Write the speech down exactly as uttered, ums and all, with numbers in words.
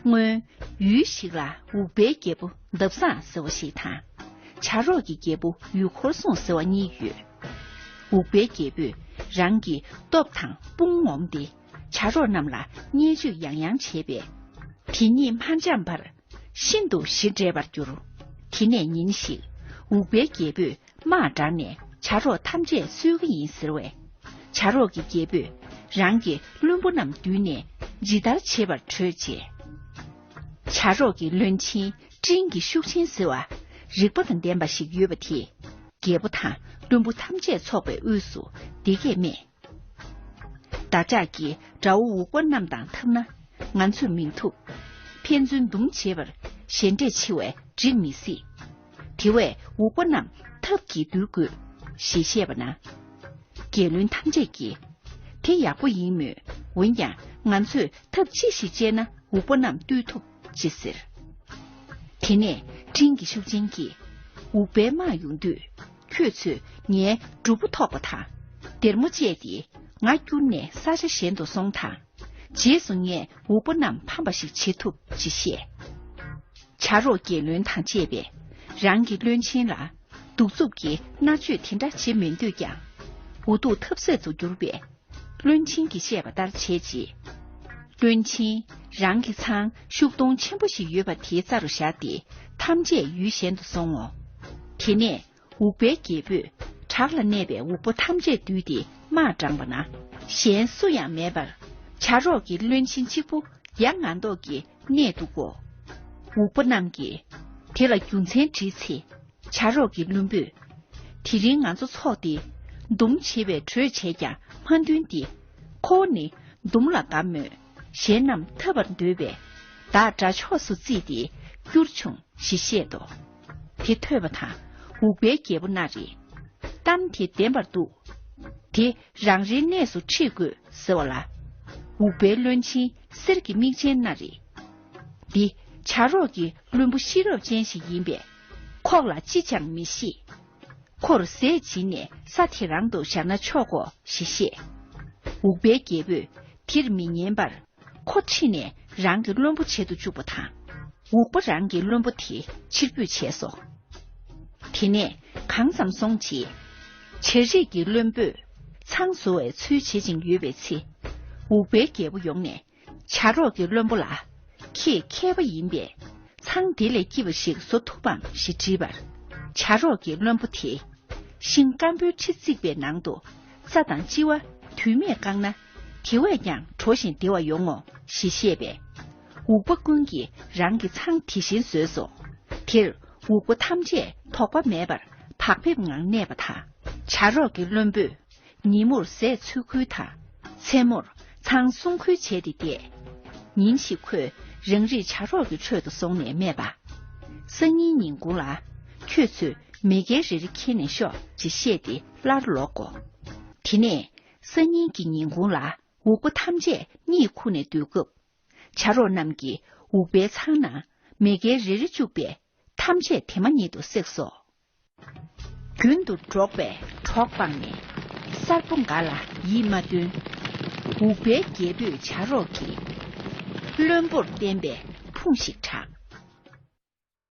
སྔོན་ཡུལ་ཞིག་ལ་འུག་པའི་རྒྱལ་པོ་འདབ་བཟང་ཟེར་བ་ཞིག་དང་། བྱ་རོག་གི་རྒྱལ་པོ་ཡུལ་འཁོར་སྲུང་ཟེར་བ་གཉིས་ཡོད། འུག་པའི་རྒྱལ་པོས་རང་གི་སྟོབས་དང་དཔུང་ངོམ་སྟེ། བྱ་རོག་རྣམས་ལ་བརྙས་བཅོས་ཡང་ཡང་བྱས་པས། དེ་གཉིས་མ་འཆམ་པར་ཤིན་ཏུ་ཞི་བགྲེས་པར་གྱུར། དེ་ནས་ཉིན་ཞིག་འུག་པའི་རྒྱལ་པོས་དམག་དྲངས་ནས་བྱ་རོག་ཐམས་ཅད་གསོད་ཀྱི་ཡིན་ཟེར་བས། བྱ་རོག་གི་རྒྱལ་པོས་རང་གི་བློན་པོ་རྣམས་བསྡུས་ནས་ཇི་ལྟར་བྱེད་པར་གྲོས་བྱས། བྱ་རོག་གི་བློན་ཆེན་སྤྲིན་གྱི་ཤུགས་ཆེན་ཟེར་བ་རིག་པ་དང་ལྡན་པ་ཞིག་ཡོད་པ་དེས། རྒྱལ་པོ་དང་བློན་པོ་ཐམས་ཅད་ཚོགས་པའི་དབུས་སུ་འདི་སྐད་སྨྲས། ཟླ་གྲགས་ཀྱིས་དགྲ་བོ་འུག་པ་རྣམས་དང་འཐབ་ན་ང་ཚོས་མི་ཐུབ། ཕན་ཚུན་འདུམ་བྱེད་པར་ཞེ་འགྲས་ཆེ་བས་འགྲིག་མི་སྲིད། དེ་བས་འུག་པ་རྣམས་ཐབས་ཀྱིས་འདུལ་དགོས། ཞེས་བཤད་པ་ན། རྒྱལ་བློན་ཐམས་ཅད་ཀྱིས། དེ་ཡག་པོ་ཡིན་མོད། འོན་ཀྱང་ང་ཚོས་ཐབས་ཅི་ཞིག་སྤྱད་ན་འུག་པ་རྣམས་བཏུལ་ཐུབ་ཅེས་ཟེར། དེ་ནས་སྤྲིན་གྱི་ཤུགས་ཅན་གྱིས་འུག་པའི་དམག་ཡོང་དུས། ཁྱོད་ཚོས་ངའི་སྒྲུབ་ཕུག་ཐོགས་པ་དང་སྡེར་མོ་བཅད་དེ་ང་བསྐྱུར་ནས་ས་ཆ་གཞན་དུ་སོང་དང་། རྗེས་སུ་ངས་འུག་པ་རྣམས་ཕམ་པ་ཞིག་བྱེད་ཐུབ་ཅེས་བཤད། བྱ་རོག་རྒྱལ་བློན་དང་བཅས་པས་རང་གི་བློན་ཆེན་ལ་གདུག་རྩུབ་ཀྱི་མནར་གཅོད་དེ་འདྲ་བྱེད་མི་འདོད་ཀྱང་། འུ་ཐུག་ཐབས་ཟད་དུ་གྱུར་པས། བློན་ཆེན་གྱིས་བཤད་པ་ལྟར་བྱས་རྗེས། བློན་ཆེན་རང་གི་ཚང་ཤུག་སྡོང་ཆེན་པོ་ཞིག་ཡོད་པ་དེའི་རྩ་རུ་བཞག་སྟེ་ཐམས་ཅད་ཡུལ་གཞན་དུ་སོང་ངོ་། དེ་ནས་འུག་པའི་རྒྱལ་པོས་བྲག་ལ་གནས་པའི་འུག་པ་ཐམས་ཅད་བསྡུས་ཏེ་དམག་དྲངས་པ་ན། གཞན་སུ་ཡང་མེད་པར་བྱ་རོག་གི་བློན་ཆེན་གཅིག་པུ་ཡ་ང་མདོག་གིས་གནས་འདུག་གོ། འུག་པ་རྣམས་ཀྱིས་དེ་ལ་རྒྱུ་མཚན་དྲིས་ཚེ། བྱ་རོག་གི་བློན་པོས། དེ་རིང་ང་ཚོ་ཚོགས་ཏེ་འདུམ་བྱེད་པའི་གྲོས་བྱས་ཀྱང་མ་འདུན་ཏེ། ཁོ་བོ་ནི་འདུམ་ལ་དགའ་མོད། གཞན་རྣམས་འཐབ་པར་འདོད་པས། བདག་དགྲ་ཕྱོགས་སུ་བརྩིས་ཏེ་བསྐྱུར་བྱུང་ཞེས་བཤད་དོ། དེ་ཐོས་པ་དང་འུག་པའི་རྒྱལ་པོ་མནར་རེ། གཏམ་དེ་བདེན་པར་འདུག། དེ་རང་རེའི་གནས་སུ་ཁྲིད་དགོས་ཟེར་བ་ལ། འུག་པའི་བློན་ཆེན་གསེར་གྱི་མིག་ཅན་མནར་རེ། འདི་བྱ་རོག་གི་བློན་པོ་ཤེས་རབ་ཅན་ཞིག་ཡིན་པས། ཁོག་ལ་ཅི་ཅང་མི་ཤེས། ཁོར་ཟས་བྱིན་ནས་ས་དེ་རང་དུ་བཞག་ན་ཆོག་གོ་ཞེས་བཤད། འུག་པའི་རྒྱལ་པོས་དེར་མི་ཉན་པར། ཁོ་ཁྲིད་ནས་རང་གི་བློན་པོ་བྱེད་དུ་བཅུག་པ་དང་། འུག་པ་རང་གི་བློན་པོ་དེ་ཕྱིར་འབུད་བྱས་སོ། དེ་ནས་གང་ཙམ་སོང་རྗེས། བྱ་རིགས་ཀྱི་བློན་པོས་ཚང་བཟོ་བའི་ཚུལ་བྱེད་ཅིང་ཡོད་པའི་ཚེ། འུག་པའི་རྒྱལ་པོ་ཡོང་ནས། བྱ་རོག་གི་བློན་པོ་ལ། ཁྱེད་མཁས་པ་ཡིན་པས། ཚང་འདི་ལས་སྐྱིད་པ་ཞིག་བཟོ་ཐུབ་བམ་ཞེས་དྲིས་པར། བྱ་རོག་གི་བློན་པོ་དེས། ཤིང་སྐམ་པོའི་ཁྲི་བརྩིགས་པའི་ནང་དུ། རྩྭ་དང་ལྕི་བ་དུས་མེད་བཀང་ན། དེ་བས་ཀྱང་དྲོ་ཞིང་བདེ་བ་ཡོང་ངོ་ཞེས་བཤད་པས། འུག་པ་ཀུན་གྱིས་རང་གི་ཚང་དེ་བཞིན་བཟོས་སོ། དེར་འུག་པ་ཐམས་ཅད་དོགས་པ་མེད་པར་བག་ཕེབས་ངང་གནས་པ་དང་། བྱ་རོག་གི་བློན་པོས། ཉིན་མོར་ཟས་ཚུར་ཁུལ་དང་། མཚན་མོར་ཚང་སྲུང་ཁུལ་བྱས་ཏེ་བསྡད། ཉིན་ཞིག་ཁོས་རང་རིགས་བྱ་རོག་གི་ཁྲོད་དུ་སོང་ནས་སྨྲས་པ། སང་ཉིན་ཉིན་གུང་ལ། ཁྱོད་ཚོས་མེ་རྒྱལ་རེ་རེ་འཁྱེར་ནས་ཤོག་ཅེས་བཤད་དེ་སླར་ལོག་གོ། དེ་ནས་སང་ཉིན་གྱི་ཉིན་གུང་ལ་འུག་པ་ཐམས་ཅད་གཉིད་ཁུག་ནས་སྡོད་སྐབས། བྱ་རོག་རྣམས་ཀྱིས་འུག་པའི་ཚང་ནང་མེ་རྒྱལ་རེ་རེ་བཅུག་པས་ཐམས་ཅད་དེ་མ་ཉིད་དུ་བསྲེགས་སོ། རྒྱུན་དུ་འགྲོགས་པའི་གྲོགས་སྤངས་ནས། གསར་པོ་འགའ་ལ་ཡིད་མ་རྟོན། འུག་པའི་རྒྱལ་པོས་བྱ་རོག་གི་བློན་པོར་བསྟན་པའི་ཕུང་ཞིག་དྲངས།